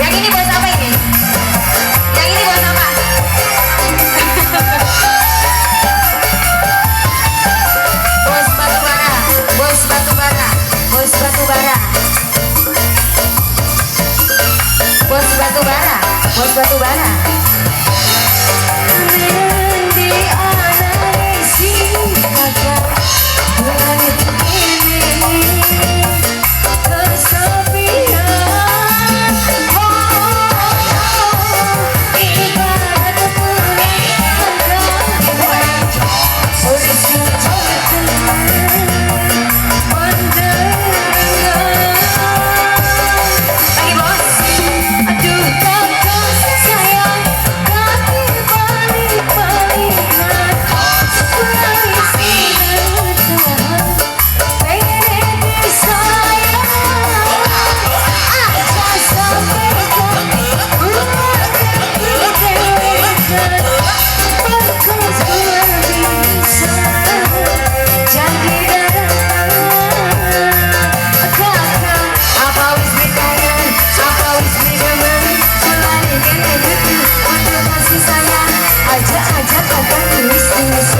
Yang ini bos apa ini? Yang ini bos apa? Bos batu bara, bos batu bara, bos batu bara, bos batu bara, bos batu bara. Di anane si kakak langit ini kesepian. Oh, ibarat lagi bos. Aduh kakak sayang, kaki balik-balikan, pengen disayang. Aja sampai jadi kakak. Apa wis berikangan, apa wis berikangan, mulane kene kudu kudu kasih sayang. Aja aja kakak tulis tulis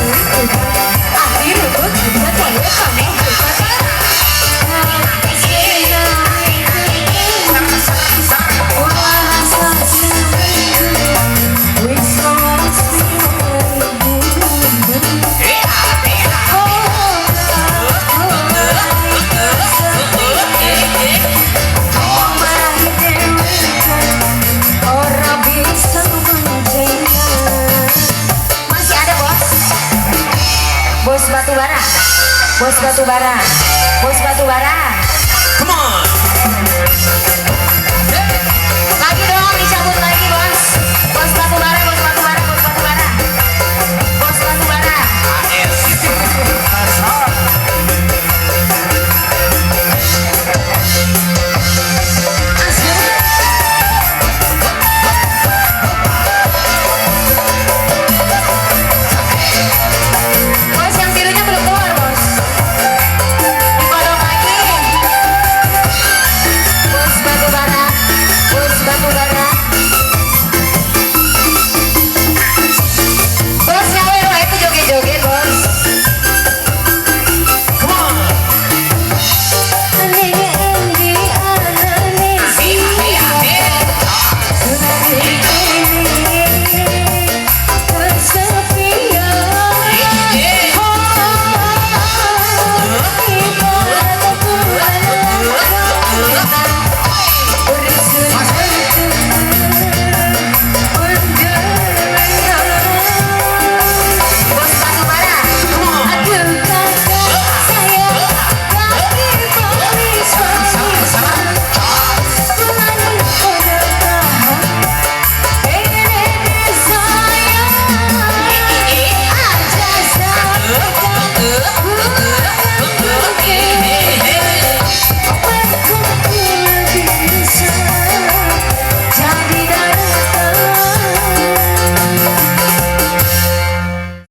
akhir rebut aja kaya kamu. Masih ada bos? Bos batu bara, bos batu bara, bos batu bara.